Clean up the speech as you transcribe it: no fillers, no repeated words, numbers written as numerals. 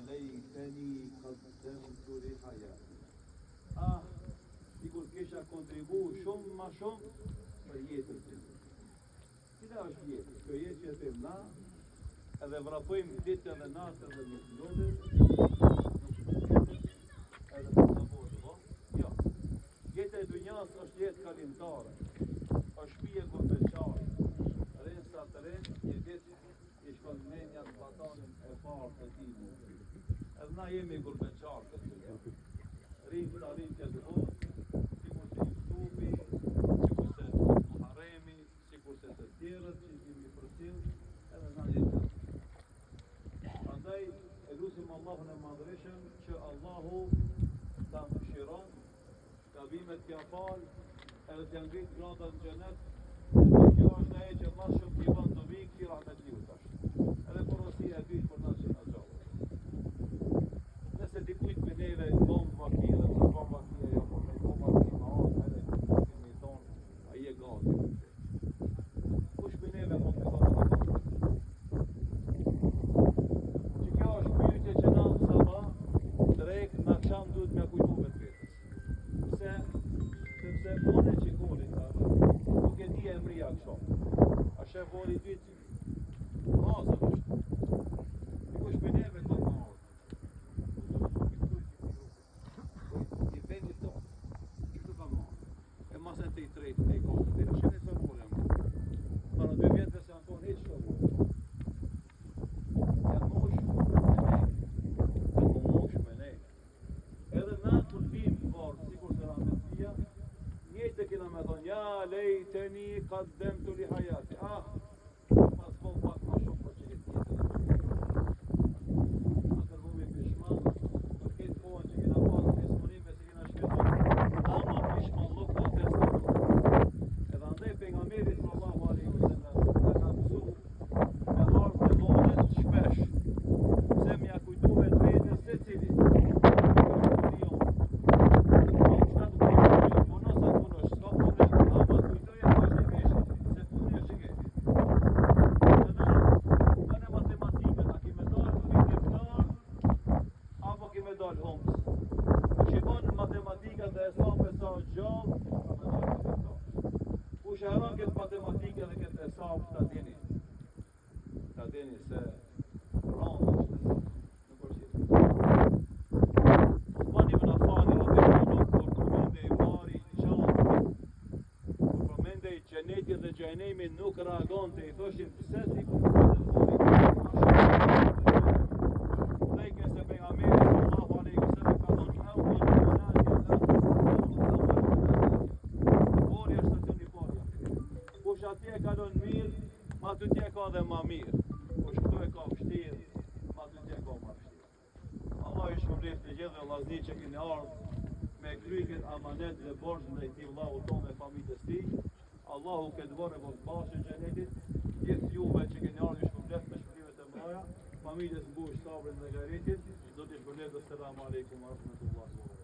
lejteni kaddemtu li hajati. Ah, sikur kisha kontribu shumë ma shumë për jetën time. Cila është jetë? Kjo jetë që jetojmë na, edhe vrapojmë ditë edhe natë edhe nuk lodhim, nuk lodhim, edhe nuk na bëhet, po? Jo. Jeta e dunjas është jetë kalimtare, është shtëpi e gurbetçarit. Rrin sa të rrin, një ditë i shkon menja në vatanin e parë të tij mu. Edhe na jemi gurbetçarë të dunja. Rrim sa rrim këtë botë, sikurse Jusufi, sikurse Muharremi, sikurse të tjerët që i kemi përcjell, edhe na jemi. Prandaj e lusim Allahun e Madhërishëm që Allahu ta mëshiron, gabimet t'ia fal, edhe t'ia ngrit gradat në xhenet, sepse kjo është ajo që më shumë i bën dobi këtij rahmetliu tash. Edhe porosia e dytë për na që na gjallë. Nëse dikujt prej neve bon vaki dhe mos bon vaki ajo, po me bon vaki me ardhë edhe gati me i thonë, a je gati për këtë. Kush prej neve mund të thonë në gati? Që kjo është pyetje që na sabah, drekë, në aksham duhet me kujtu vetvetes. Pse? Sepse unë që goli ta, nuk e di emri aksham. A shef vorri i dytë? Hazër është. Dikush prej neve ka më ardhë. I vendit tonë. Që të ka më ardhë. E masën të i tretë, të i katërt, të i shene sa vorre janë. Para dy vjetëve se janë konë hiç të vorre. Janë mush me ne. Janë mush me ne. Edhe na kur të vim në varr, sikurse rahmetlia, njëjtë kena me thonë, ja lejteni kaddemtu li hajati. Ah, me pas bo pak ma shumë për qëkëtë jetë edhe për këtë. Atër bëhemi pishman për këtë kohën që kena pas në disponime se kena shfrytzu, ama pishmanllëku atër s'ka Edhe andaj pejgamberi sallallahu alaihi wasallam na ka mësu me ardhë te vorret shpesh, pse me ja kujtu vetvetes secili, Puno sa punosh, s'ka problem, ama kujtoje vazhdimisht se puni është që keti. Dhe na, bëne matematikën, a ki me dalë fitimtar, apo ki me dalë humbës. Kush i bën matematikat dhe hesapet sa është gjallë, ka me dalë fitimtar. Kush e harron këtë matematikë dhe këtë hesap, ta dini. Ta dini se rëndë është hesap. Nuk është jetë. Osman ibn Affani radiallahu anhu kur përmendej varri qante. Kur përmendej xheneti dhe xhehenemi nuk reagonte, i thoshin pse ti kur përmendet varri Thojke se pejgamberi sallallahu alaihi wasallam ka thonë awwal manazil Vorri është stacioni i parë. Kush atje e kalon mirë, ma tutje ka dhe ma mirë. Kush këtu e ka vështirë, ma tutje ka ma vështirë. Allah ju shpërbleftë të gjithë dhe vllazni që keni ardhë me kry këtë amanet dhe borxh ndaj këtij vllau tonë dhe familjes tij. Allahu këtë vorr e bëftë bahçe xhenetit. Gjithë juve që keni ardhë ju shpërbleftë me shpërblimet e mëdha. Familjes mbush sabrin dhe gajretin. Zoti ju shpërbleftë. Selamu alejkum wa rahmetullahi wa barakatuh.